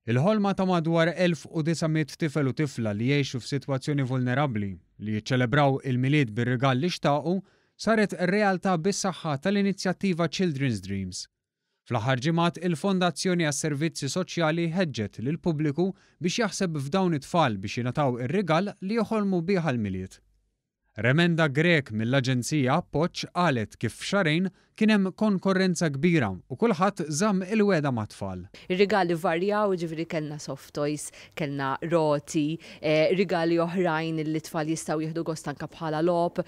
Il-ħolma ta' madwar 1,900 tifel u tifla li jgħixu f'sitwazzjoni vulnerabbli li jiċċelebraw il-Milied bir-rigal li xtaqu saret realtà bis-saħħa tal-inizjattiva Children's Dreams. Fl-aħħar ġimgħat il-Fondazzjoni għas-Servizzi Soċjali ħeġġet lill-pubbliku biex jaħseb f'dawn it-tfal biex jingħataw ir-rigal li joħolmu bih għall-Milied. Remenda Grech mill-Aġenzija Appoġġ qalet kif f'xahrejn kien hemm konkorrenza kbira u kulħadd żamm il-wegħda mat-tfal. Ir-rigali varjaw, jiġifieri kellna soft toys, kellna roti, rigali oħrajn li t-tfal jistgħu jieħdu gost anke bħala logħob.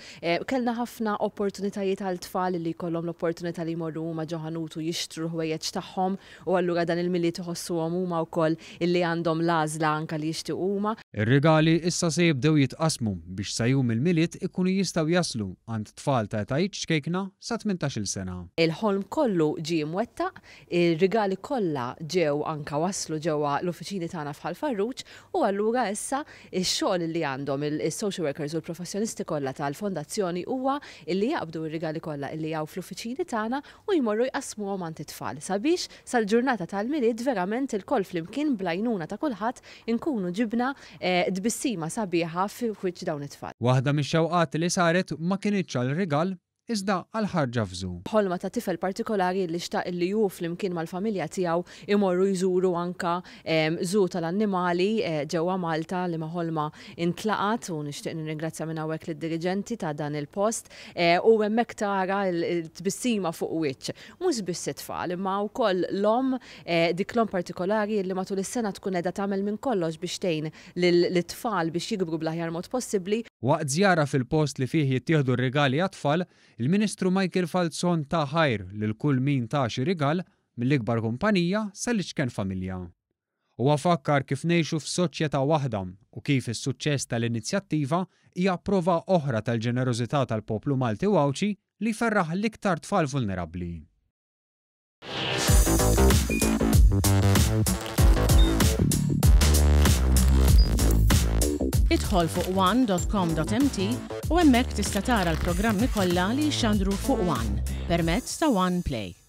Kellna ħafna opportunitajiet għal tfal li jkollhom l-opportunità li jmorru huma ġo ħanut u jixtru l-ħwejjeġ tagħhom U allura dan il-Milied iħossuhom huma wkoll illi għandhom l-għażla anke li jixtiequ huma. Ir-rigali issa se jibdew jitqassmu biex sa jum il-Milied ikunu jistgħu jaslu għand tfal ta' etajiet ċkejkna sa 18-il sena. Il-ħolm kollu ġie mwettaq, ir-rigali kollha ġew anke waslu ġewwa l-uffiċini tagħna f'Ħal Farruġ u allura issa x-xogħol illi għandhom is-social workers u l-professjonisti kollha tal-Fondazzjoni huwa illi jaqbdu r-rigali kollha illi hawn fl-uffiċini tagħna u jmorru jqassmuhom għand it-tfal sabiex sal-ġurnata tal-Milied verament ilkoll flimkien bl-għajnuna ta' kulħadd inkunu ġibna tbissima sabiħa f'wiċċ dawn it-tfal. Waħda mix-xewqat li saret ma kinitx għal rigal iżda għal ħarġa f'żoo. Ħolma ta' tifel partikolari li xtaq li hu flimkien mal-familja tiegħu jmorru jżuru anka żoo tal-annimali ġewwa Malta liema ħolma intlaqat u nixtieq nirringrazzja minn hawnhekk lid-diriġenti ta' dan il-post U hemmhekk tara l-tbissima fuq wiċċ mhux biss it-tfal imma wkoll l-omm, dik l-omm partikolari li matul is-sena tkun qiegħda tagħmel minn kollox biex tgħin lit-tfal biex jikbru bl-aħjar mod possibbli. Waqt żjara fil-post li fih jittieħdu r-rigali għat-tfal, il-Ministru Michael Falzon ta ħajr lil kull min ta xi rigal, mill-ikbar kumpanija sal-iċken familja. Huwa fakkar kif ngħixu f'soċjetà waħda u kif is-suċċess tal-inizjattiva hija prova oħra tal-ġenerożità tal-poplu Malti u Għawdxi li jferraħ l-iktar tfal vulnerabbli. Idħol fuq one.com.mt u hemmhekk tista' tara l-programmi kollha li jixxandru fuq One permezz ta' One Play.